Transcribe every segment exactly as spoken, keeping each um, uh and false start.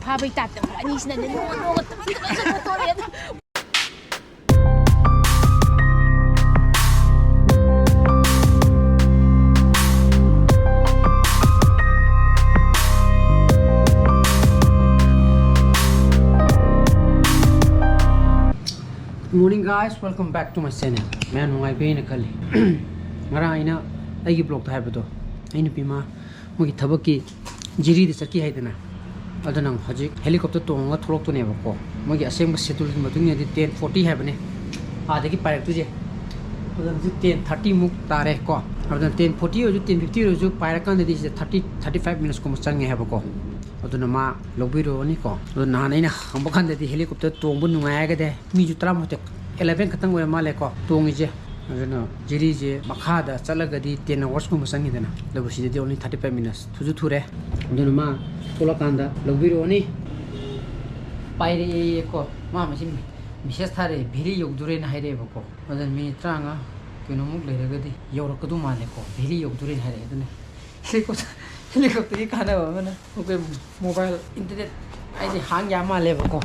ꯐꯥꯕꯩ ꯇꯥꯏꯞꯇ ꯑꯅꯤꯁꯤꯅꯅꯦ ꯅꯣꯡ ꯅꯣꯡ ꯇꯨꯃꯤꯟ ꯇꯨꯃꯤꯟ ꯆꯠꯊꯣꯛꯇꯣꯔꯦ ꯑꯗꯣ꯫ Good morning guys, welcome back to my channel. ꯃꯌꯥꯝ ꯅꯨꯡꯉꯥꯏꯕꯤꯅ ꯈꯜꯂꯤ꯫ ꯉꯔꯥꯡ ꯑꯩꯅ ꯑꯩꯒꯤ ꯕ꯭ꯂꯣꯛꯇ ꯍꯥꯏꯕꯗꯣ, ꯑꯩ ꯅꯨꯄꯤ ꯃꯥ ꯃꯣꯏꯒꯤ ꯊꯕꯛꯀꯤ ꯖꯤꯔꯤꯗ ꯆꯠꯈꯤ ꯍꯥꯏꯗꯅ, ꯑꯗꯨꯅ ꯍꯧꯖꯤꯛ ꯍꯦꯂꯤꯀꯣꯞꯇꯔ ꯇꯣꯡꯉꯒ ꯊꯣꯛꯂꯛꯇꯣꯏꯅꯦꯕꯀꯣ꯫ ꯃꯣꯏꯒꯤ ꯑꯁꯦꯡꯕ ꯁꯦꯗꯨꯜꯒꯤ ꯃꯇꯨꯡ ꯏꯟꯅꯗꯤ ꯇꯦꯟ ꯐꯣꯔꯇꯤ ꯍꯥꯏꯕꯅꯦ ꯑꯥꯗꯒꯤ ꯄꯥꯏꯔꯛꯇꯣꯏꯁꯦ꯫ ꯑꯗꯨꯅ ꯍꯧꯖꯤꯛ ꯇꯦꯟ ꯊꯥꯔꯇꯤꯃꯨꯛ ꯇꯥꯔꯦꯀꯣ꯫ ꯑꯗꯨꯅ ꯇꯦꯟ ꯐꯣꯔꯇꯤ ꯑꯣꯏꯔꯁꯨ ꯇꯦꯟ ꯐꯤꯐꯇꯤ ꯑꯣꯏꯔꯁꯨ ꯄꯥꯏꯔꯀꯥꯟꯗꯗꯤ ꯁꯤꯗ ꯊꯥꯔꯇꯤ ꯊꯥꯔꯇꯤ ꯐꯥꯏꯚ ꯃꯤꯅꯠꯁꯀꯨꯝꯕ ꯆꯪꯉꯦ ꯍꯥꯏꯕꯀꯣ꯫ ꯑꯗꯨꯅ ꯃꯥ ꯂꯧꯕꯤꯔꯨꯔꯅꯤꯀꯣ꯫ ꯑꯗꯣ ꯅꯍꯥꯟ ꯑꯩꯅ ꯍꯪꯕ ꯀꯥꯟꯗꯗꯤ ꯍꯦꯂꯤꯀꯣꯞꯇꯔ ꯇꯣꯡꯕ ꯅꯨꯡꯉꯥꯏ ꯍꯥꯏꯔꯒꯗꯤ ꯃꯤꯁꯨ ꯇꯔꯥꯃꯥꯊꯣꯏ, ꯑꯦꯂꯦꯚꯦꯟ ꯈꯛꯇꯪ ꯑꯣꯏꯔ ꯃꯥꯜꯂꯦꯀꯣ ꯇꯣꯡꯉꯤꯁꯦ꯫ ꯑꯗꯨꯅ ꯖꯤꯔꯤꯁꯦ ꯃꯈꯥꯗ ꯆꯠꯂꯒꯗꯤ ꯇꯦꯟ ꯑꯋꯥꯔꯁꯀꯨꯝꯕ ꯆꯪꯉꯤꯗꯅ, ꯑꯗꯨꯕꯨ ꯁꯤꯗꯗꯤ only thirty five minutes꯫ ꯊꯨꯁꯨ ꯊꯨꯔꯦ꯫ ꯑꯗꯨꯅ ꯃꯥ ꯊꯣꯛꯂꯛꯀꯥꯟꯗ ꯂꯧꯕꯤꯔꯨꯔꯅꯤ꯫ ꯄꯥꯏꯔꯛꯑꯦꯀꯣ꯫ ꯃꯥ ꯃꯁꯤ ꯃꯦꯁꯦꯖ ꯊꯥꯔꯛꯑꯦ, ꯚꯦꯂꯤ ꯌꯧꯗꯣꯔꯦꯅ ꯍꯥꯏꯔꯛꯑꯦꯕꯀꯣ꯫ ꯑꯗꯨꯅ ꯃꯤꯅꯤꯠ ꯇꯔꯥꯃꯉꯥ ꯀꯩꯅꯣꯃꯨꯛ ꯂꯩꯔꯒꯗꯤ ꯌꯧꯔꯛꯀꯗꯧ ꯃꯥꯜꯂꯦꯀꯣ, ꯚꯦꯂꯤ ꯌꯧꯗꯣꯔꯦꯅ ꯍꯥꯏꯔꯛꯑꯦ꯫ ꯑꯗꯨꯅ ꯍꯦꯂꯤꯀꯣꯞꯇꯔ, ꯍꯦꯂꯤꯀꯣꯞꯇꯔꯒꯤ ꯀꯥꯟꯅꯕ ꯑꯃꯅ ꯑꯩꯈꯣꯏ ꯃꯣꯕꯥꯏꯜ ꯏꯟꯇꯔꯅꯦꯠ ꯍꯥꯏꯗꯤ ꯍꯥꯡ ꯌꯥ ꯃꯥꯜꯂꯦꯕꯀꯣ꯫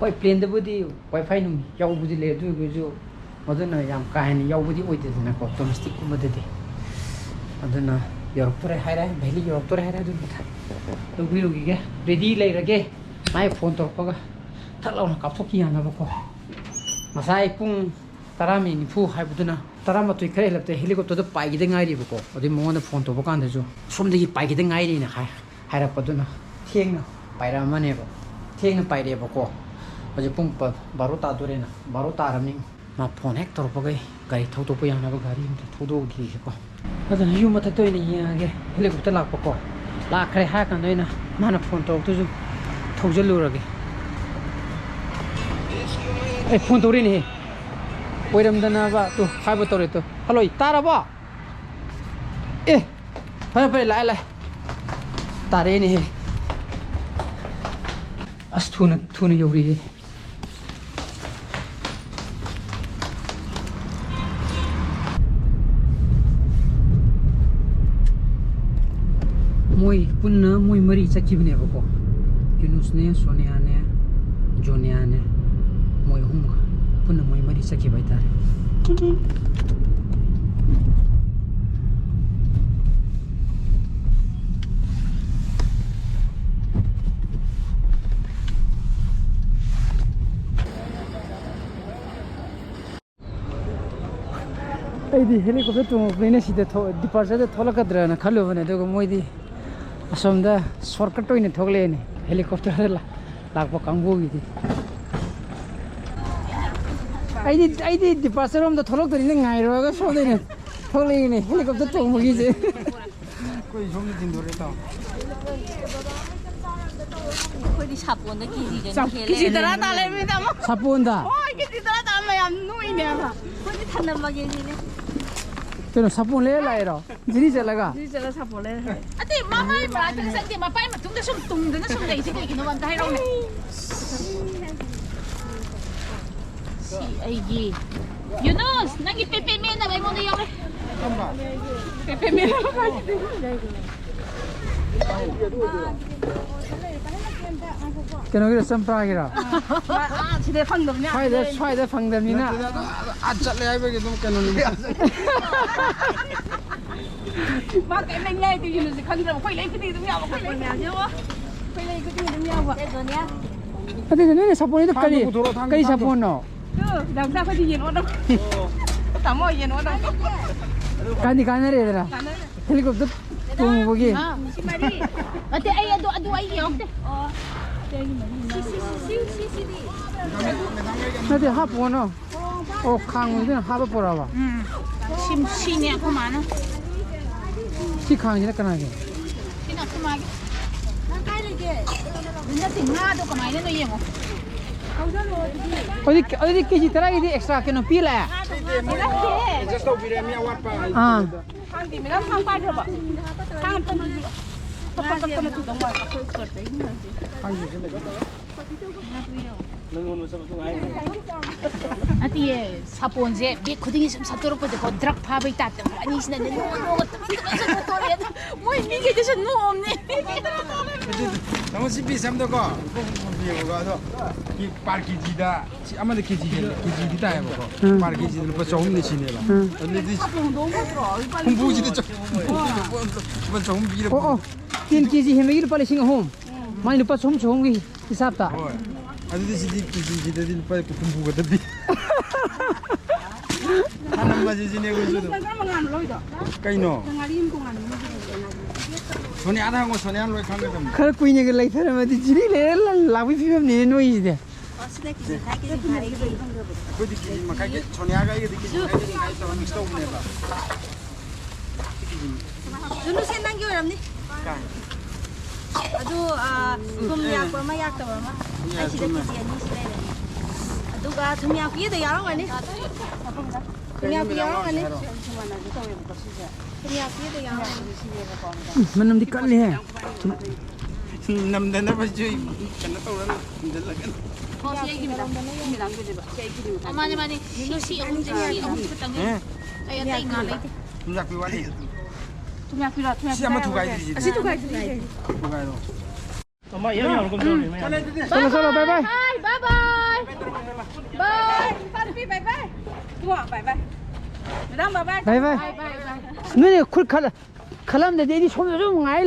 ꯍꯣꯏ, ꯄ꯭ꯂꯦꯟꯗꯕꯨꯗꯤ ꯋꯥꯏꯐꯥꯏ ꯅꯨꯡ ꯌꯥꯎꯕꯗꯤ ꯂꯩ, ꯑꯗꯨ ꯑꯣꯏꯔꯒꯁꯨ ꯃꯗꯨꯅ ꯌꯥꯝ ꯀꯥ ꯍꯦꯟꯅ ꯌꯥꯎꯕꯗꯤ ꯑꯣꯏꯗꯦꯗꯅꯀꯣ ꯗꯣꯃꯦꯁꯇꯤꯛꯀꯨꯝꯕꯗꯗꯤ꯫ ꯑꯗꯨꯅ ꯌꯧꯔꯛꯇꯣꯔꯦ ꯍꯥꯏꯔꯦ, ꯚꯦꯂꯤ ꯌꯧꯔꯛꯇꯣꯔꯦ ꯍꯥꯏꯔꯦ꯫ ꯑꯗꯨꯅ ꯂꯧꯕꯤꯔꯨꯈꯤꯒꯦ꯫ ꯔꯦꯗꯤ ꯂꯩꯔꯒꯦ꯫ ꯃꯥꯏ ꯐꯣꯟ ꯇꯧꯔꯛꯄꯒ ꯊꯠ ꯂꯥꯎꯅ ꯀꯥꯞꯊꯣꯛꯈꯤ ꯌꯥꯅꯕꯀꯣ꯫ ꯉꯁꯥꯏ ꯄꯨꯡ ꯇꯔꯥ ꯃꯤꯅꯤꯠ ꯅꯤꯐꯨ ꯍꯥꯏꯕꯗꯨꯅ ꯇꯔꯥꯃꯥꯊꯣꯏ ꯈꯔ ꯍꯦꯜꯂꯛꯇꯦ, ꯍꯦꯂꯤꯀꯣꯞꯇꯔꯗ ꯄꯥꯏꯈꯤꯗ ꯉꯥꯏꯔꯤꯕꯀꯣ꯫ ꯑꯗꯨꯗꯩ ꯃꯉꯣꯟꯗ ꯐꯣꯟ ꯇꯧꯕ ꯀꯥꯟꯗꯁꯨ ꯁꯣꯝꯗꯒꯤ ꯄꯥꯏꯈꯤꯗ ꯉꯥꯏꯔꯤꯅ ꯍꯥꯏ, ꯍꯥꯏꯔꯛꯄꯗꯨꯅ ꯊꯦꯡꯅ ꯄꯥꯏꯔꯛꯑꯝꯃꯅꯦꯕ꯫ ꯊꯦꯡꯅ ꯄꯥꯏꯔꯛꯑꯦꯕꯀꯣ꯫ ꯍꯧꯖꯤꯛ ꯄꯨꯡ ꯕꯥꯔꯣ ꯇꯥꯗꯣꯔꯦꯅ, ꯕꯥꯔꯣ ꯇꯥꯔꯕꯅꯤ꯫ ꯃꯥ ꯐꯣꯟ ꯍꯦꯛ ꯇꯧꯔꯛꯄꯒ ꯑꯩ ꯒꯥꯔꯤ ꯊꯧꯗꯣꯛꯄ ꯌꯥꯅꯕ ꯒꯥꯔꯤ ꯑꯝꯇ ꯊꯧꯗꯣꯛꯈꯤꯒꯦꯀꯣ꯫ ꯑꯗꯨꯅ ꯌꯨꯝ ꯃꯊꯛꯇ ꯑꯣꯏꯅ ꯌꯦꯡꯉꯒꯦ꯫ ꯍꯦꯂꯤꯀꯣꯞꯇꯔ ꯂꯥꯛꯄꯀꯣ, ꯂꯥꯛꯈ꯭ꯔꯦ ꯍꯥꯏꯔ ꯀꯥꯟꯗ ꯑꯣꯏꯅ ꯃꯥꯅ ꯐꯣꯟ ꯇꯧꯔꯛꯇꯨꯁꯨ ꯊꯧꯖꯤꯜꯂꯨꯔꯒꯦ꯫ ꯑꯦ, ꯐꯣꯟ ꯇꯧꯔꯤꯅꯦꯍꯦ꯫ ꯑꯣꯏꯔꯝꯗꯅꯕ ꯇꯨ ꯍꯥꯏꯕ ꯇꯧꯔꯦ ꯇꯨ꯫ ꯍꯜꯂꯣ, ꯇꯥꯔꯕꯣ? ꯑꯦ, ꯐꯔꯦ ꯐꯔꯦ, ꯂꯥꯛꯑꯦ ꯂꯥꯛꯑꯦ꯫ ꯇꯥꯔꯛꯑꯦꯅꯦꯍꯦ꯫ ꯑꯁ, ꯊꯨꯅ ꯊꯨꯅ ꯌꯧꯔꯤꯌꯦ꯫ ꯃꯣꯏ ꯄꯨꯟꯅ ꯃꯣꯏ ꯃꯔꯤ ꯆꯠꯈꯤꯕꯅꯦꯕꯀꯣ꯫ ꯌꯨꯅꯨꯁꯅꯦ, ꯁꯣꯅꯤꯌꯥꯅꯦ, ꯖꯣꯅꯤꯌꯥꯅꯦ, ꯃꯣꯏ ꯑꯍꯨꯝꯒ ꯄꯨꯟꯅ ꯃꯣꯏ ꯃꯔꯤ ꯆꯠꯈꯤꯕ ꯍꯥꯏꯇꯥꯔꯦ꯫ ꯑꯩꯗꯤ helicopter ꯇꯣꯡꯉꯛꯄꯅꯤꯅ ꯁꯤꯗ ꯊꯣ-, departure ꯗ ꯊꯣꯛꯂꯛꯀꯗ꯭ꯔꯅ ꯈꯜꯂꯨꯕꯅꯦ, ꯑꯗꯨꯒ ꯃꯣꯏꯗꯤ ꯑꯁꯣꯝꯗ shortcut ꯑꯣꯏꯅ ꯊꯣꯛꯂꯛꯑꯦꯅꯦ, helicopter ꯗ ꯂꯥ-, ꯂꯥꯛꯄ ꯀꯥꯡꯕꯨꯒꯤꯗꯤ꯫ ꯑꯩꯗꯤ, ꯑꯩꯗꯤ departure ꯔꯣꯝꯗ ꯊꯣꯛꯂꯛꯇꯣꯏꯅꯤꯅ ꯉꯥꯏꯔꯨꯔꯒ ꯁꯣꯝꯗ ꯑꯣꯏꯅ ꯊꯣꯛꯂꯛꯏꯅꯦ helicopter ꯇꯣꯡꯕꯒꯤꯁꯦ꯫ ꯑꯩꯈꯣꯏ ꯁꯣꯝꯗ ꯊꯤꯟꯗꯣꯔꯦ, ꯏꯇꯥꯎ꯫ ꯑꯩꯈꯣꯏꯗꯤ ꯁꯥꯄꯣꯟꯗ ꯀꯦꯖꯤ ꯀꯩꯅꯣ ꯆꯥ-, ꯍꯦꯜꯂꯦ꯫ ꯀꯦꯖꯤ ꯇꯔꯥ ꯇꯥ ꯂꯩꯔꯝꯃꯦ, ꯇꯥꯃꯣ꯫ ꯁꯥꯄꯣꯟꯗ? ꯍꯣꯏ, ꯀꯦꯖꯤ ꯇꯔꯥ ꯇꯥ ꯃꯌꯥꯝ ꯅꯣꯏꯅꯦꯕ꯫ ꯑꯩꯈꯣꯏꯗꯤ ꯊꯅꯝꯃꯒꯦ ꯁꯤꯅꯦ꯫ ꯀꯩꯅꯣ, ꯁꯥꯄꯣꯟ ꯂꯩꯔ ꯂꯥꯛꯏꯔꯣ? ꯖꯤꯔꯤ ꯆꯠꯂꯒ? ꯖꯤꯔꯤ ꯆꯠꯂ ꯁꯥꯄꯣꯟ ꯂꯩꯔ꯫ ꯑꯇꯩ ꯃꯃꯥꯏ ꯃꯅꯥꯛꯇ ꯆꯪꯗꯦ, ꯃꯄꯥꯏ ꯃꯇꯨꯡꯗ ꯁꯨꯝ ꯇꯨꯡꯗꯅ ꯁꯨꯝ ꯂꯩꯁꯦ ꯀꯩꯒꯤꯅꯣ ꯑꯝꯇ ꯍꯥꯏꯔꯛꯎꯅꯦ꯫ ꯁꯤ ꯑꯩꯒꯤ ꯌꯨꯅꯨꯁ, ꯅꯪꯒꯤ ꯄꯦꯄꯦ ꯃꯦꯠꯅꯕ ꯑꯩꯉꯣꯟꯗ ꯌꯥꯎꯔꯦ꯫ ꯄꯦꯄꯦ ꯃꯦꯠꯅꯕ ꯍꯥꯏꯁꯤꯗꯤ꯫ ꯀꯩꯅꯣꯒꯤꯔꯣ, ꯆꯝꯄ꯭ꯔꯥꯒꯤꯔꯣ? ꯑꯥ, ꯁꯤꯗ ꯐꯪꯗꯕꯅꯦ꯫ ꯁ꯭ꯋꯥꯏꯗ, ꯁ꯭ꯋꯥꯏꯗ ꯐꯪꯗꯕꯅꯤꯅ꯫ ꯅꯠꯇꯦꯗ, ꯑꯗꯨꯝ ꯑꯥ ꯆꯠꯂꯦ ꯍꯥꯏꯕꯒꯤ ꯑꯗꯨꯝ ꯀꯩꯅꯣꯅꯤ꯫ ꯃꯥ ꯀꯩꯝ ꯂꯩꯅꯤꯡꯉꯥꯏ ꯂꯩꯇꯦ, ꯌꯨꯅꯨꯁꯦ ꯈꯪꯗ꯭ꯔꯕ? ꯑꯩꯈꯣꯏ ꯂꯩ ꯈꯨꯗꯤꯡ ꯑꯗꯨꯝ ꯌꯥꯎꯕ, ꯑꯩꯈꯣꯏ ꯂꯩ ꯃꯌꯥꯝꯁꯦ ꯌꯦꯡꯉꯣ꯫ ꯑꯩꯈꯣꯏ ꯂꯩ ꯈꯨꯗꯤꯡ ꯑꯗꯨꯝ ꯌꯥꯎꯕ꯫ ꯑꯦ, ꯖꯣꯅꯤꯌꯥ꯫ ꯑꯗꯨꯗ ꯅꯣꯏꯅ ꯁꯥꯄꯣꯟꯗꯣ ꯀꯔꯤ, ꯊꯥꯡꯗꯣ ꯄꯨꯊꯣꯔꯛꯑꯣ, ꯊꯥꯡꯗꯣ, ꯀꯔꯤ ꯊꯥꯡꯗꯣ꯫ ꯁꯥꯄꯣꯟꯅꯣ? ꯇꯨ, ꯗꯥꯛꯇꯔ ꯑꯩꯈꯣꯏꯗꯤ ꯌꯦꯟ ꯑꯣꯟꯅꯕ꯫ ꯇꯥꯃꯣ, ꯌꯦꯟ ꯑꯣꯟꯅꯕ꯫ ꯀꯥꯟꯗꯤ ꯀꯥꯟꯅꯔꯦꯗꯅ꯫ ꯀꯥꯟꯅꯔꯦ꯫ Helicopter ꯇꯣꯡꯉꯨꯕꯒꯤ꯫ ꯁꯤ ꯃꯔꯤ꯫ ꯅꯠꯇꯦ, ꯑꯩ ꯑꯗꯨ, ꯑꯗꯨ ꯑꯩ ꯌꯥꯎꯗꯦ꯫ ꯁꯤ, ꯁꯤ, ꯁꯤ, ꯁꯤ, ꯁꯤ, ꯁꯤꯗꯤ꯫ ꯅꯠꯇꯦ, ꯍꯥꯞꯄꯣꯅꯣ꯫ ꯑꯣ, ꯈꯥꯡ ꯑꯣꯏꯗꯣꯏꯅ ꯍꯥꯞꯄ ꯄꯣꯔꯛꯑꯕ? ꯎꯝ꯫ ꯁꯤ, ꯁꯤꯅꯦ ꯑꯩꯈꯣꯏ ꯃꯥꯅ꯫ ꯁꯤ ꯈꯥꯡꯁꯤꯅ ꯀꯅꯥꯒꯤ? ꯁꯤꯅ ꯑꯩꯈꯣꯏ ꯃꯥꯒꯤ꯫ ꯅꯪ ꯀꯥꯏ ꯂꯩꯒꯦ? ꯅꯠꯇꯦ, ꯉꯥꯗꯣ ꯀꯃꯥꯏꯅꯅꯣ ꯌꯦꯡꯉꯣ꯫ ꯊꯧꯖꯜꯂꯣ ꯑꯗꯨꯗꯤ꯫ ꯑꯗꯨꯗꯤ, ꯑꯗꯨꯗꯤ ꯀꯦꯖꯤ ꯇꯔꯥꯒꯤꯗꯤ extra ꯀꯩꯅꯣ ꯄꯤ ꯂꯥꯛꯑꯦ? ꯅꯠꯇꯦ, ꯃꯣꯏ adjust ꯇꯧꯕꯤꯔꯦ, ꯃꯤ ꯑꯋꯥꯠꯄ꯫ ꯑꯥ꯫ ꯈꯪꯗꯦ, ꯃꯦꯗꯥꯝ, ꯈꯥꯡ ꯄꯥꯏꯗ꯭ꯔꯕꯣ? ꯈꯥꯡ ꯑꯝꯇ ꯄꯤꯕꯤꯌꯣ꯫ ꯉꯥꯁꯦ ꯑꯃꯨꯛ ꯇꯧꯗꯧ ꯃꯥꯜꯂꯦ꯫ ꯑꯩꯈꯣꯏ ꯁ꯭ꯀꯨꯜꯗ ꯅꯠꯇꯤꯌꯦ, ꯁꯥꯄꯣꯟꯁꯦ ꯕꯦꯛ ꯈꯨꯗꯤꯡꯒꯤ ꯁꯨꯝ ꯁꯠꯇꯣꯔꯛꯄꯗꯀꯣ, ꯗ꯭ꯔꯛ ꯐꯥꯕꯩ ꯇꯥꯏꯞꯇ ꯃꯣꯏ ꯑꯅꯤꯁꯤꯅꯅꯦ ꯅꯣꯛꯑ ꯅꯣꯛꯑ ꯇꯨꯃꯤꯟ ꯇꯨꯃꯤꯟ ꯁꯠꯇꯣꯔꯛꯑꯦ꯫ ꯑꯗꯣ ꯃꯣꯏ ꯃꯤꯈꯩꯗꯨꯁꯨ ꯅꯣꯛꯑꯝꯅꯦ꯫ ꯇꯥꯃꯣ, ꯁꯤ ꯄꯤꯁ ꯑꯝꯗꯀꯣ ꯂꯨꯄꯥ ꯍꯨꯝꯐꯨ ꯄꯤꯌꯦꯕꯀꯣ꯫ ꯑꯗꯣ ꯄꯥꯔ ꯀꯦꯖꯤꯗ, ꯁꯤ ꯑꯃꯗ ꯀꯦꯖꯤ ꯍꯦꯜꯂꯦ, ꯀꯦꯖꯤꯗꯤ ꯇꯥꯏꯌꯦꯕꯀꯣ꯫ ꯎꯝ꯫ ꯄꯥꯔ ꯀꯦꯖꯤꯗ ꯂꯨꯄꯥ ꯆꯍꯨꯝꯅꯤ ꯁꯤꯅꯦꯕ꯫ ꯎꯝ꯫ ꯑꯗꯨꯗꯤ ꯍꯨꯝꯐꯨꯁꯤꯗ ꯆ-, ꯍꯨꯝꯐꯨꯁꯤꯗ ꯂꯨꯄꯥ ꯆꯍꯨꯝ ꯄꯤꯔꯕ꯫ ꯑꯣ, ꯑꯣ꯫ ꯇꯦꯟ ꯀꯦꯖꯤ ꯍꯦꯟꯕꯒꯤ ꯂꯨꯄꯥ ꯂꯤꯁꯤꯡ ꯑꯍꯨꯝ꯫ ꯃꯥꯏ ꯂꯨꯄꯥ ꯆꯍꯨꯝ, ꯆꯍꯨꯝꯒꯤ ꯍꯤꯁꯥꯞꯇ꯫ ꯍꯣꯏ꯫ ꯑꯗꯨꯗꯤ ꯁꯤꯗꯤ ꯀꯦꯖꯤꯁꯤꯗꯗꯤ ꯂꯨꯄꯥ ꯍꯨꯝꯐꯨ ꯈꯛꯇ ꯄꯤ꯫ ꯍꯥꯟꯅꯝꯕꯁꯤꯁꯤꯅꯦ ꯑꯩꯈꯣꯏꯁꯨ ꯑꯗꯨꯝ꯫ ꯅꯪ ꯀꯔꯝꯕ ꯉꯥꯅꯨ ꯂꯧꯔꯤꯗꯣ? ꯀꯩꯅꯣ? ꯅꯪ ꯉꯥꯔꯤ ꯑꯃ ꯇꯣꯉꯥꯟꯅ ꯂꯧꯔꯤꯗꯣ? ꯁꯣꯅꯤꯌꯥꯗ ꯍꯪꯉꯣ, ꯁꯣꯅꯤꯌꯥꯅ ꯂꯣꯏ ꯈꯪꯒꯗꯕꯅꯤ꯫ ꯈꯔ ꯀꯨꯏꯅꯒ ꯂꯩꯊꯔꯝꯃꯗꯤ ꯖꯤꯔꯤ ꯂꯩꯔ ꯂ-, ꯂꯥꯛꯄꯒꯤ ꯐꯤꯕꯝꯅꯤꯅꯦ ꯅꯣꯏꯁꯤꯗꯤ꯫ ꯑꯣ, ꯁꯤꯗ ꯀꯦꯖꯤ ꯃꯈꯥꯏ, ꯀꯦꯖꯤ ꯃꯈꯥꯏ꯫ ꯑꯩꯈꯣꯏꯗꯤ ꯀꯦꯖꯤ ꯃꯈꯥꯏꯒꯤ, ꯁꯣꯅꯤꯌꯥꯒ ꯑꯩꯒꯗꯤ ꯀꯦꯖꯤ ꯃꯈꯥꯏ, ꯀꯦꯖꯤ ꯃꯈꯥꯏ ꯇꯧꯔ ꯃꯤꯛꯁ ꯇꯧꯕꯅꯦꯕ꯫ ꯖꯨꯅꯨꯁꯦ ꯅꯪꯒꯤ ꯑꯣꯏꯔꯝꯅꯤ꯫ ꯀꯥꯏ? ꯑꯗꯨ, ꯑ, ꯊꯨꯝ ꯌꯥꯛꯄ ꯑꯃ, ꯌꯥꯛꯇꯕ ꯑꯃ꯫ ꯌꯥꯛꯄ ꯑꯩ ꯁꯤꯗ ꯑꯃ꯫ ꯀꯦꯖꯤ ꯑꯅꯤꯁꯤ ꯂꯩꯔꯦ꯫ ꯑꯗꯨꯒ ꯊꯨꯝ ꯌꯥꯛꯄꯤꯗ ꯌꯥꯎꯔꯝꯒꯅꯤ꯫ ꯊꯨꯝ ꯌꯥꯛꯄꯤ ꯌꯥꯎꯔꯝꯒꯅꯤ꯫ ꯊꯨꯝ ꯌꯥꯛꯄꯤꯗ ꯌꯥꯎꯔꯝꯒꯅꯤ꯫ ꯎꯝ, ꯃꯅꯝꯗꯤ ꯀꯜꯂꯤꯍꯦ꯫ ꯅꯝꯗꯅꯕꯁꯨ ꯀꯩꯅꯣ ꯇꯧꯔ ꯊꯝꯖꯤꯜꯂꯒꯅꯤ꯫ ꯑꯣ, ꯁꯤ ꯑꯩꯒꯤ ꯃꯦꯗꯥꯝ꯫ ꯁꯤ ꯃꯦꯗꯥꯝꯒꯤꯅꯦꯕ꯫ ꯁꯤ ꯑꯩꯒꯤꯅꯦꯕ꯫ ꯑꯣ, ꯃꯥꯅꯦ, ꯃꯥꯅꯦ꯫ ꯁꯤ, ꯁꯤ ꯑꯍꯨꯝꯁꯦ, ꯁꯤ ꯑꯍꯨꯝꯁꯦ ꯈꯛꯇꯪꯅꯦ꯫ ꯑꯦ? ꯑꯩ ꯑꯇꯩ ꯉꯥ ꯂꯩꯇꯦ꯫ ꯊꯨꯝ ꯌꯥꯛꯄꯤ ꯋꯥꯠꯂꯤ꯫ ꯊꯨꯝ ꯌꯥꯛꯄꯤꯔꯣ, ꯊꯨꯝ ꯁꯤ ꯑꯃ ꯌꯥꯛꯄꯤꯔꯣ꯫ ꯊꯨꯒꯥꯏꯗ꯭ꯔꯤꯁꯤꯗꯤ꯫ ꯑꯁꯤ ꯊꯨꯒꯥꯏꯗ꯭ꯔꯤꯁꯦ꯫ ꯊꯨꯒꯥꯏꯔꯣ꯫ ꯆꯠꯂꯣ, ꯆꯠꯂꯣ, bye bye꯫ Bye, bye, bye, bye꯫ Bye, ꯏꯆꯥꯅꯨꯄꯤ, bye, bye꯫ ꯏꯕꯨꯡꯉꯣ, bye, bye꯫ Madam, bye, bye꯫ Bye, bye꯫ Bye, bye, bye꯫ ꯅꯣꯏꯅ ꯈꯨꯠ ꯈꯜꯂ-, ꯈꯜꯂꯝꯗꯗꯤ ꯑꯩꯗꯤ ꯁꯣꯝꯗ ꯑꯗꯨꯝ ꯉꯥꯏ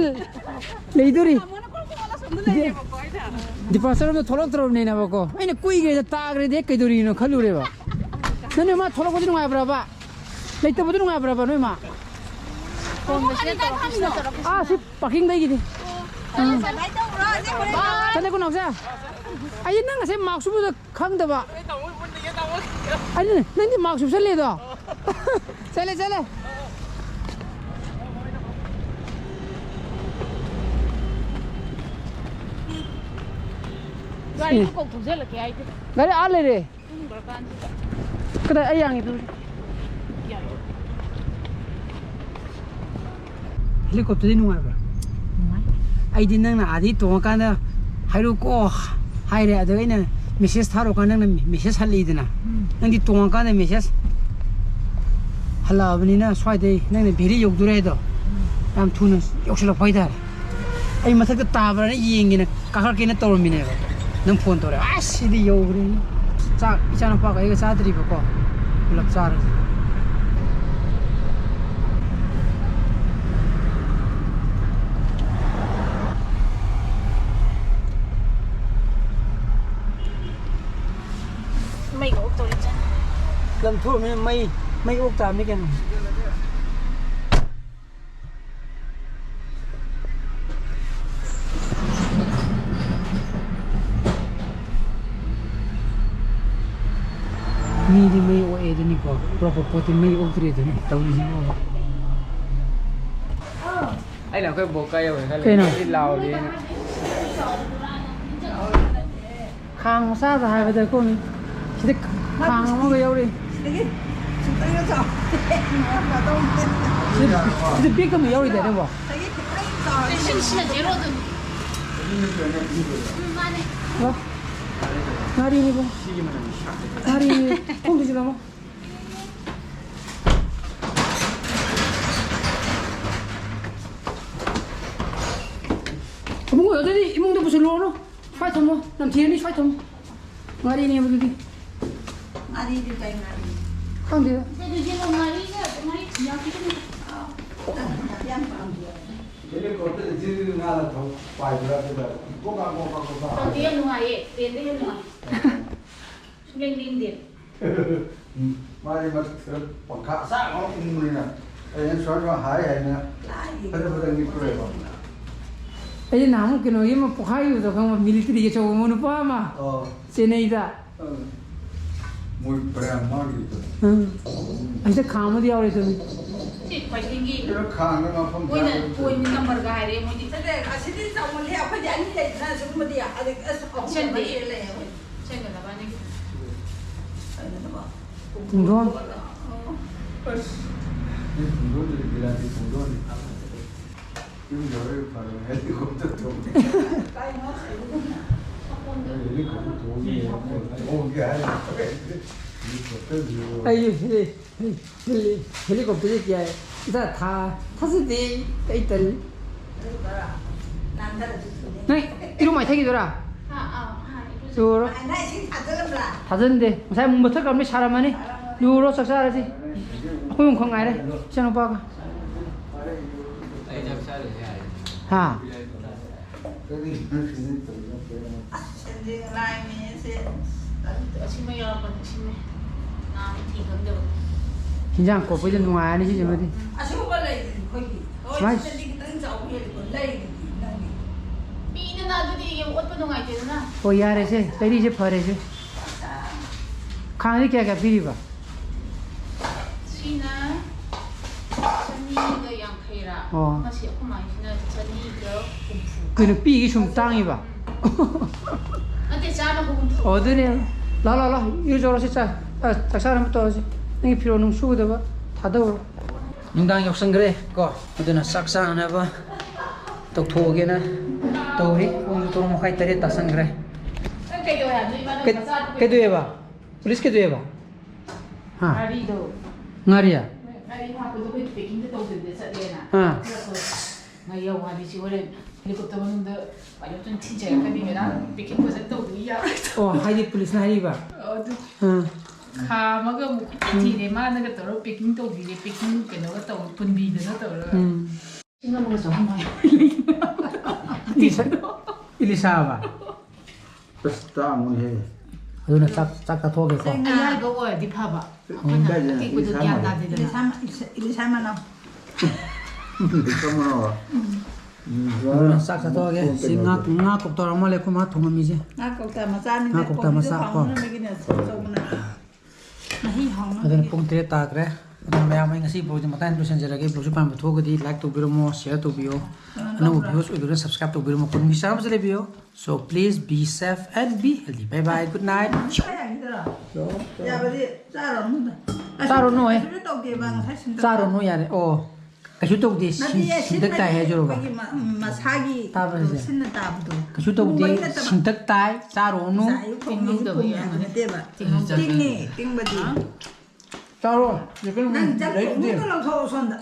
ꯂꯩꯗꯣꯔꯤ꯫ ꯇꯥꯃꯣꯅ ꯀꯣꯛ ꯀꯣꯛ ꯑꯣꯜꯂ ꯁꯣꯝꯗ ꯗꯤ-, ꯂꯩꯔꯦꯕꯀꯣ ꯑꯩꯅ꯫ Departure ꯔꯣꯝꯗ ꯊꯣꯛꯂꯛꯇ꯭ꯔꯕꯅꯤꯅꯕꯀꯣ꯫ ꯑꯩꯅ ꯀꯨꯏꯈ꯭ꯔꯦꯗ ꯇꯥꯈ꯭ꯔꯦꯗꯤ ꯍꯦꯛ ꯀꯩꯗꯧꯔꯤꯅꯣ ꯈꯜꯂꯨꯔꯦꯕ꯫ ꯅꯪ ꯅꯣꯏ ꯃꯥ ꯊꯣꯛꯂꯛꯄꯗꯤ ꯅꯨꯡꯉꯥꯏꯕ꯭ꯔꯕ? ꯂꯩꯇꯕꯗꯨ ꯅꯨꯡꯉꯥꯏꯕ꯭ꯔꯕ ꯅꯣꯏ ꯃꯥ? ꯑꯥ, ꯁꯤ parking ꯗꯒꯤꯗꯤ꯫ ꯑꯥ꯫ ꯆꯠꯂꯦꯀꯣ ꯅꯥꯎꯆꯥ? ꯑꯩ ꯅꯪ ꯉꯁꯥꯏ mask ꯎꯞꯄꯗ ꯈꯪꯗꯕ꯫ ꯑꯩꯅ, ꯅꯪꯗꯤ mask ꯎꯞꯁꯜꯂꯦꯗꯣ? ꯆꯠꯂꯦ, ꯆꯠꯂꯦ꯫ ꯒꯥꯔꯤꯗꯨ ꯀꯧ ꯊꯧꯖꯜꯂꯛꯀꯦ ꯍꯥꯏꯗꯦ꯫ ꯒꯥꯔꯤ ꯑꯥ ꯂꯩꯔꯦ꯫ ꯀꯗꯥꯏ ꯑꯩ ꯌꯥꯡꯉꯤꯗꯨ? Helicopter ꯗꯤ ꯅꯨꯡꯉꯥꯏꯕ꯭ꯔꯥ? ꯑꯩꯗꯤ ꯅꯪꯅ ꯑꯥꯗꯩ ꯇꯣꯡꯉꯀꯥꯟꯗ ꯍꯥꯏꯔꯛꯎꯀꯣ ꯍꯥꯏꯔꯦ, ꯑꯗꯨꯒ ꯑꯩꯅ ꯃꯦꯁꯦꯖ ꯊꯥꯔꯨꯀꯥꯟꯗ ꯅꯪꯅ ꯃꯦꯁꯦꯖ ꯍꯜꯂꯛꯏꯗꯅ, ꯎꯝ꯫ ꯅꯪꯗꯤ ꯇꯣꯡꯉꯀꯥꯟꯗ ꯃꯦꯁꯦꯖ ꯍꯜꯂꯛꯑꯕꯅꯤꯅ ꯁ꯭ꯋꯥꯏꯗꯩ ꯅꯪꯅ ꯚꯦꯂꯤ ꯌꯧꯗꯣꯔꯦ ꯍꯥꯏꯗꯣ, ꯎꯝ꯫ ꯌꯥꯝ ꯊꯨꯅ ꯌꯧꯁꯤꯜꯂꯛꯄ ꯍꯥꯏꯇꯥꯔꯦ꯫ ꯑꯩ ꯃꯊꯛꯇ ꯇꯥꯕ꯭ꯔꯥꯅ ꯌꯦꯡꯒꯦꯅ ꯀꯥꯈꯠꯀꯦꯅ ꯇꯧꯔꯝꯃꯤꯅꯦꯕ, ꯅꯪ ꯐꯣꯟ ꯇꯧꯔꯦ꯫ ꯑꯁ, ꯁꯤꯗꯤ ꯌꯧꯈ꯭ꯔꯦ꯫ ꯆꯥꯛ ꯏꯆꯥꯅꯨꯄꯥꯒ ꯑꯩꯒ ꯆꯥꯗ꯭ꯔꯤꯕꯀꯣ, ꯄꯨꯂꯞ ꯆꯥꯔꯁꯤ꯫ ꯃꯩꯒ ꯑꯣꯐ ꯇꯧꯔꯤ ꯆꯪ꯫ ꯂꯝ ꯊꯣꯛꯑꯃꯤꯅ ꯃꯩ, ꯃꯩ ꯑꯣꯐ ꯇꯥꯕꯅꯤ ꯀꯩꯅꯣ꯫ ꯃꯤꯗꯤ ꯃꯩ ꯑꯣꯛꯑꯦ ꯑꯗꯨꯅꯤꯀꯣ, ꯑꯇꯣꯞꯄ ꯄꯣꯠꯇꯤ ꯃꯩ ꯑꯣꯛꯇ꯭ꯔꯦ ꯑꯗꯨꯅꯤ ꯇꯧꯔꯤꯁꯤꯕꯣ꯫ ꯑꯩꯅ ꯑꯩꯈꯣꯏ ꯕꯣꯛ ꯀꯥꯏ ꯌꯧꯔꯦ ꯈꯜꯂꯦ꯫ ꯀꯩꯅꯣ? ꯑꯩ ꯂꯥꯎꯔꯦꯅ꯫ ꯈꯥꯡ ꯃꯆꯥꯗ ꯍꯥꯏꯕꯗ ꯀꯣꯃꯤ꯫ ꯁꯤꯗ ꯈꯥꯡ ꯑꯃꯒ ꯌꯧꯔꯤ꯫ ꯁꯤꯗꯒꯤ ꯁꯨꯛꯇꯪꯒ ꯆꯥꯎ꯫ ꯁꯤꯗ, ꯁꯤꯗ ꯕꯦꯛ ꯑꯃ ꯌꯧꯔꯤꯗꯥꯏꯅꯦ, ꯕꯣ? ꯁꯤꯗꯒꯤ ꯈꯤꯇꯪ ꯆꯥꯎꯔ꯫ ꯁꯤꯅ ꯖꯦꯔꯣꯗꯨꯅꯤ꯫ ꯎꯝ, ꯃꯥꯅꯦ꯫ ꯋꯥ꯫ ꯉꯥꯔꯤꯅꯤ, ꯕꯣ꯫ ꯉꯥꯔꯤꯅꯤ꯫ ꯈꯣꯡꯗ ꯆꯤꯜꯂꯝꯃꯣ꯫ ꯏꯕꯨꯡꯉꯣ, ꯑꯗꯨꯗꯤ ꯏꯃꯨꯡꯗ ꯄꯨꯁꯤꯜꯂꯨꯔꯅꯨ꯫ ꯁ꯭ꯋꯥꯏ ꯊꯝꯃꯣ꯫ ꯅꯝꯊꯤꯔꯅꯤ, ꯁ꯭ꯋꯥꯏ ꯊꯝꯃꯣ꯫ ꯉꯥꯔꯤꯅꯦꯕ ꯑꯗꯨꯗꯤ꯫ ꯉꯥꯔꯤꯗꯤ ꯀꯩ ꯉꯥꯔꯤ? ꯈꯪꯗꯦꯗ꯫ ꯑꯗꯨꯗꯤ ꯉꯥꯔꯤꯒ ꯃꯥꯏ ꯊꯨꯝꯌꯥꯛꯄꯤꯒꯅꯤ꯫ ꯑꯥ, ꯌꯥꯝ ꯄꯥꯝꯗꯦ꯫ ꯍꯦꯂꯤꯀꯣꯞꯇꯔꯗ ꯖꯤꯔ ꯖꯤꯔ ꯉꯥꯗ ꯊꯧ ꯄꯥꯏꯕ꯭ꯔꯥ ꯑꯗꯨꯒ ꯀꯣꯀꯥ ꯀꯣꯀꯥ ꯀꯣꯀꯥ꯫ ꯈꯪꯗꯦ, ꯌꯥꯝ ꯅꯨꯡꯉꯥꯏꯌꯦ꯫ ꯇ꯭ꯔꯦꯟꯗ ꯍꯦꯟꯅ ꯅꯨꯡꯉꯥꯏ꯫ ꯁꯨꯡꯂꯦꯡ ꯂꯦꯡꯗꯦ꯫ ꯎꯝ, ꯃꯥꯗꯤ ꯃꯊꯛꯇ ꯄꯪꯈꯥ ꯑꯁꯥꯡꯕ ꯑꯃ ꯎꯪꯕꯅꯤꯅ ꯑꯩꯅ ꯁꯨꯃꯥꯏ ꯁꯨꯃꯥꯏ ꯍꯥꯏ ꯍꯥꯏꯅ ꯐꯖ ꯐꯖ ꯅꯤꯛꯄꯅꯦꯕ꯫ ꯑꯩꯗꯤ ꯅꯍꯥꯟꯃꯨꯛ ꯀꯩꯅꯣꯒꯤ ꯑꯃ ꯄꯣꯛꯈꯥꯏꯈꯤꯕꯗꯣ ꯈꯪꯕ, ꯃꯤꯂꯤꯇꯔꯤꯒꯤ ꯑꯆꯧꯕ ꯑꯃ ꯅꯨꯄꯥ ꯑꯃ ꯑꯣ꯫ ꯆꯦꯟꯅꯩꯗ꯫ ꯑꯥ꯫ ꯃꯣꯏ ꯐꯅꯌꯥꯝ ꯃꯥꯡꯈꯤꯕꯗꯣ꯫ ꯎꯝ꯫ ꯑꯁꯤꯗ ꯈꯥꯡ ꯑꯃꯗꯤ ꯌꯥꯎꯔꯦ ꯑꯗꯨꯅꯤ꯫ ꯁꯤ ꯈ꯭ꯋꯥꯏꯗꯒꯤ ꯁꯤꯗ ꯈꯥꯡꯗ ꯃꯐꯝ ꯃꯣꯏꯅ ꯆꯥꯗꯕ ꯄꯣꯏꯟ ꯅꯝꯕꯔꯒ ꯍꯥꯏꯔꯦ ꯃꯣꯏꯗꯤ꯫ ꯅꯠꯇꯦ, ꯑꯁꯤꯗꯤ ꯆꯥꯎꯃꯜꯂꯦ꯫ ꯑꯩꯈꯣꯏꯗꯤ ꯑꯅꯤ ꯂꯩꯗꯅ ꯁꯤꯒꯨꯝꯕꯗꯤ꯫ ꯑꯗꯒꯤ ꯑꯁ ꯑꯍꯨꯝ ꯁꯦꯝꯗꯦ꯫ ꯃꯔꯤ ꯂꯩ ꯑꯩꯈꯣꯏ꯫ ꯁꯦꯝꯒꯗꯕ ꯑꯅꯤꯒꯤ꯫ ꯀꯩꯅꯣꯗꯨꯕꯣ? ꯄꯨꯡꯗꯣꯟ꯫ ꯑꯣ꯫ ꯑꯁ꯫ ꯅꯣꯏ ꯄꯨꯡꯗꯣꯟꯗꯨꯗꯤ ꯕꯤꯂꯥꯇꯤ ꯄꯨꯡꯗꯣꯟꯅꯤ꯫ ꯌꯥꯎꯔꯦ, ꯐꯔꯦ, ꯍꯦꯂꯤꯀꯣꯞꯇꯔ ꯇꯣꯡꯉꯦ꯫ ꯍꯦꯂꯤꯀꯣꯞꯇꯔ ꯇꯣꯡꯉꯦ, ꯇꯣꯡꯉꯦ ꯍꯥꯏꯔꯦ꯫ ꯍꯦꯂꯤꯀꯣꯞꯇꯔꯁꯨ ꯑꯩ ꯍꯦꯂꯤ-, ꯍꯦꯂꯤ-, ꯍꯦꯂꯤꯀꯣꯞꯇꯔꯁꯦ ꯀꯌꯥ ꯏꯊꯥ ꯊꯥ-, ꯊꯥꯖꯗꯦ꯫ ꯑꯩ ꯇꯜꯂꯤ꯫ ꯅꯪ ꯏꯔꯨ ꯃꯥꯏꯊꯈꯤꯗꯣꯏꯔꯥ? ꯂꯨꯔꯣ꯫ ꯊꯥꯖꯟꯗꯦ꯫ ꯉꯁꯥꯏ ꯑꯃꯨꯛ ꯃꯨꯊꯠꯈ꯭ꯔꯕꯅꯤ, ꯁꯥꯔꯝꯃꯅꯤ꯫ ꯂꯨꯔꯣ, ꯆꯥꯛ ꯆꯥꯔꯁꯤ꯫ ꯑꯩꯈꯣꯏ ꯑꯍꯨꯝꯈꯛ ꯉꯥꯏꯔꯦ, ꯏꯆꯥꯅꯨꯄꯥꯒ꯫ ꯑꯩ ꯆꯥꯛ ꯆꯥꯗ꯭ꯔꯁꯨ ꯌꯥꯔꯦ꯫ ꯍꯥ? ꯀꯔꯤ ꯅꯪ ꯁꯤꯗ ꯇꯧꯔꯤꯅꯣ? ꯁꯦꯟꯖꯦꯡ ꯂꯥꯏ ꯃꯤꯁꯦ ꯑꯁꯤꯃ ꯌꯥꯎꯔꯛꯄꯅꯤ, ꯁꯤꯃ ꯉꯥ ꯃꯊꯤ ꯈꯪꯗꯕ꯫ ꯍꯤꯟꯖꯥꯡ ꯀꯣꯠꯄꯩꯗꯤ ꯅꯨꯡꯉꯥꯏꯔꯅꯤ ꯁꯤꯁꯤꯃꯗꯤ꯫ ꯑꯁꯤꯒꯨꯝꯕ ꯂꯩꯗꯨꯗꯤ ꯑꯩꯈꯣꯏꯒꯤ꯫ ꯍꯣꯏ, ꯁꯨꯃꯥꯏ- ꯁꯤꯗꯗꯤ ꯈꯤꯇꯪ ꯆꯥꯎꯕ ꯍꯦꯜꯂꯤꯀꯣ, ꯂꯩꯗꯨꯗꯤ ꯅꯪꯒꯤ꯫ ꯄꯤꯗꯅ ꯑꯗꯨꯗꯤ ꯌꯦꯡ ꯑꯣꯠꯄ ꯅꯨꯡꯉꯥꯏꯇꯦꯗꯅ꯫ ꯍꯣꯏ, ꯌꯥꯔꯦꯁꯦ, ꯂꯩꯔꯤꯁꯦ ꯐꯔꯦꯁꯦ꯫ ꯈꯥꯡꯗꯤ ꯀꯌꯥ ꯀꯌꯥ ꯄꯤꯔꯤꯕ? ꯁꯤꯅ ꯆꯅꯤꯒ ꯌꯥꯡꯈꯩꯔꯥ? ꯑꯣ꯫ ꯃꯁꯤ ꯑꯩꯈꯣꯏ ꯃꯥꯒꯤꯁꯤꯅ ꯆꯅꯤꯒ ꯍꯨꯝꯐꯨ꯫ ꯀꯩꯅꯣ, ꯄꯤꯒꯤ ꯁꯨꯝ ꯇꯥꯡꯉꯤꯕ? ꯅꯠꯇꯦ, ꯆꯥꯝꯃꯒ ꯍꯨꯝꯐꯨ꯫ ꯑꯣ, ꯑꯗꯨꯅꯦ꯫ ꯂꯥꯛꯑꯣ, ꯂꯥꯛꯑꯣ, ꯂꯥꯛꯑꯣ, ꯏꯔꯨꯖꯧꯔꯣ, ꯁꯤ ꯆꯥ-, ꯑ, ꯆꯥꯛ ꯆꯥꯅꯕ ꯇꯧꯔꯁꯤ꯫ ꯅꯪꯒꯤ ꯐꯤꯔꯣꯜ ꯅꯨꯡ ꯁꯨꯒꯗꯕ ꯊꯥꯗꯧꯔꯣ꯫ ꯅꯨꯡꯗꯥꯡ ꯌꯥꯎꯁꯟꯈ꯭ꯔꯦ ꯀꯣ, ꯑꯗꯨꯅ ꯆꯥꯛ ꯆꯥꯅꯕ ꯇꯧꯊꯣꯛꯑꯒꯦꯅ ꯇꯧꯔꯤ꯫ ꯄꯨꯡ ꯇꯔꯨꯛ ꯃꯈꯥꯏ, ꯇꯔꯦꯠ ꯇꯥꯁꯟꯈ꯭ꯔꯦ꯫ ꯅꯪ ꯀꯩꯗꯧꯋꯦ ꯍꯥꯏꯕꯅꯣ? ꯏꯃꯥ, ꯅꯪ ꯀꯩ-, ꯃꯆꯥꯗꯨꯕꯨ ꯀꯩꯗꯧꯋꯦꯕ? ꯄꯨꯂꯤꯁ ꯀꯩꯗꯧꯋꯦꯕ? ꯍꯥ? ꯉꯥꯔꯤꯗꯣ꯫ ꯉꯥꯔꯤ? ꯉꯥꯔꯤ ꯍꯥꯞꯄꯗꯣ ꯑꯩꯈꯣꯏ packing ꯗ ꯇꯧꯗꯕꯤꯗ ꯆꯠꯂꯦꯅ꯫ ꯑꯥ꯫ ꯈꯔ ꯈꯔ ꯉꯥꯏꯌꯣ, ꯉꯥꯔꯤꯁꯤ ꯍꯣꯔꯦꯟ helicopter ꯃꯅꯨꯡꯗ pilot ꯇꯨꯅ ꯊꯤꯟꯖꯔꯛꯀꯅꯤ, ꯃꯦꯗꯥꯝ꯫ Packing ꯐꯖꯅ ꯇꯧꯗꯕꯤ ꯌꯥꯔꯣꯏ꯫ ꯑꯣ, ꯍꯥꯏꯗꯤ ꯄꯨꯂꯤꯁꯅ ꯍꯥꯏꯔꯤꯕ? ꯑꯗꯨ ꯑꯥ꯫ ꯈꯥꯝꯃꯒ ꯑꯃꯨꯛ ꯊꯤꯔꯦ, ꯃꯥꯅꯒ ꯇꯧꯔꯒ packing ꯇꯧꯕꯤꯔꯦ, packing ꯀꯩꯅꯣꯒ ꯇꯧꯔ, ꯄꯨꯟꯕꯤꯗꯅ ꯇꯧꯔꯒ꯫ ꯎꯝ꯫ ꯂꯤꯁꯤꯡ ꯑꯃꯒ ꯆꯍꯨꯝ ꯍꯥꯏ꯫ ꯏꯂꯤꯁꯥ-, ꯏꯂꯤꯁꯥꯕ? ꯑꯁ, ꯇꯥꯡꯉꯤꯍꯦ꯫ ꯑꯗꯨꯅ ꯆꯥꯛ, ꯆꯥꯛ ꯆꯥꯊꯣꯛꯑꯒꯦꯀꯣ꯫ ꯑꯌꯥꯏꯕ ꯑꯣꯏꯔꯗꯤ ꯐꯕ꯫ ꯑꯩꯈꯣꯏꯅ ꯀꯥꯏꯗꯩꯅꯣ? ꯑꯇꯦꯛꯄꯗꯣ ꯏꯂꯤꯁꯥ ꯒ꯭ꯌꯥꯟ ꯃꯅꯥ꯫ ꯇꯥꯗꯦꯗꯅ꯫ ꯏꯂꯤꯁꯥ ꯃ-, ꯏꯂꯤꯁꯥ, ꯏꯂꯤꯁꯥ ꯃꯅꯥ꯫ ꯏꯂꯤꯁꯥ ꯃꯅꯥ꯫ ꯎꯝ꯫ ꯑꯗꯨꯅ ꯆꯥꯛ ꯆꯥꯊꯣꯛꯑꯒꯦ꯫ ꯁꯤ ꯉꯥ, ꯉꯥ ꯀꯧꯇꯥ ꯑꯃ ꯂꯩ, ꯑꯩꯈꯣꯏ ꯃꯥ ꯊꯣꯡꯉꯝꯃꯤꯁꯦ꯫ ꯉꯥ ꯀꯧꯇꯥ ꯃꯆꯥꯅꯤꯅ ꯉꯥ ꯀꯧꯇꯥ ꯀꯣꯕꯤꯁꯨ ꯃꯆꯥ ꯀꯣ꯫ ꯍꯥꯎꯅꯅꯕꯒꯤꯅꯦ ꯑꯆꯧꯕꯅ꯫ ꯃꯍꯤ ꯍꯥꯎꯅꯕꯒꯤ꯫ ꯑꯗꯨꯅ ꯄꯨꯡ ꯇꯔꯦꯠ ꯇꯥꯈ꯭ꯔꯦ꯫ ꯑꯗꯨꯅ ꯃꯌꯥꯝ, ꯑꯩ ꯉꯁꯤ vlog ꯁꯦ ꯃꯇꯥꯡ ꯂꯣꯏꯁꯤꯟꯖꯔꯒꯦ꯫ Vlog ꯁꯦ ꯄꯥꯝꯕ ꯊꯣꯛꯑꯒꯗꯤ like ꯇꯧꯕꯤꯔꯝꯃꯣ, share ꯇꯧꯕꯤꯌꯣ꯫ ꯀꯩꯅꯣ ꯑꯅꯧꯕ ꯇꯧꯕ꯭ꯔꯥ? Viewers ꯑꯣꯏꯕꯤꯔꯒꯅ subscribe ꯇꯧꯕꯤꯔꯝꯃꯣ꯫ ꯀꯨꯟꯒꯤ ꯆꯥꯝꯃꯁꯦ ꯂꯩꯕꯤꯌꯣ꯫ So please be safe and be healthy. Bye bye. Good night. ꯌꯥꯕꯗꯤ ꯆꯥꯔꯨꯔꯅꯨꯗ꯫ ꯆꯥꯔꯨꯅꯨ, ꯍꯦ꯫ ꯀꯩꯁꯨ ꯇꯧꯗꯦꯕ, ꯉꯁꯥꯏ ꯁꯤꯟꯗ ꯆꯥꯔꯨꯅꯨ, ꯌꯥꯔꯦ꯫ ꯑꯣ꯫ ꯀꯩꯁꯨ ꯇꯧꯗꯦ꯫ ꯁꯤꯟ- ꯅꯠꯇꯦ, ꯁꯤꯟꯇꯛ ꯇꯥꯏ ꯍꯥꯏꯖꯔꯨꯕ꯫ ꯑꯩꯈꯣꯏꯒꯤ ꯃ- ꯃꯁꯥꯒꯤ ꯇꯥꯕ꯭ꯔꯥ ꯁꯤꯁꯦ? ꯁꯤꯟꯅ ꯇꯥꯕꯗꯣ꯫ ꯀꯩꯁꯨ ꯇꯧꯗꯦ꯫ ꯄꯨꯝꯕꯩ ꯅꯠꯇꯕ꯫ ꯁꯤꯟꯇꯛ ꯇꯥꯏ꯫ ꯆꯥꯔꯨꯔꯅꯨ꯫ ꯉꯁꯥꯏ ꯑꯌꯨꯛ ꯊꯣꯡꯉꯤ ꯇꯤꯡꯍꯧꯗꯕ ꯄꯨꯝꯃꯤ ꯍꯥꯏꯕ ꯌꯥꯝꯅ꯫ ꯅꯠꯇꯦꯕ꯫ ꯇꯤꯡꯍꯧꯗꯕ꯫ ꯇꯤꯡꯉꯦ, ꯇꯤꯡꯕꯗꯤ꯫ ꯆꯥꯔꯣ꯫ ꯅꯪ ꯆꯥꯛ ꯂꯩꯇꯦ꯫ ꯊꯣꯡꯕꯗꯣ ꯂꯧꯊꯣꯛꯑꯣ ꯁꯣꯝꯗ꯫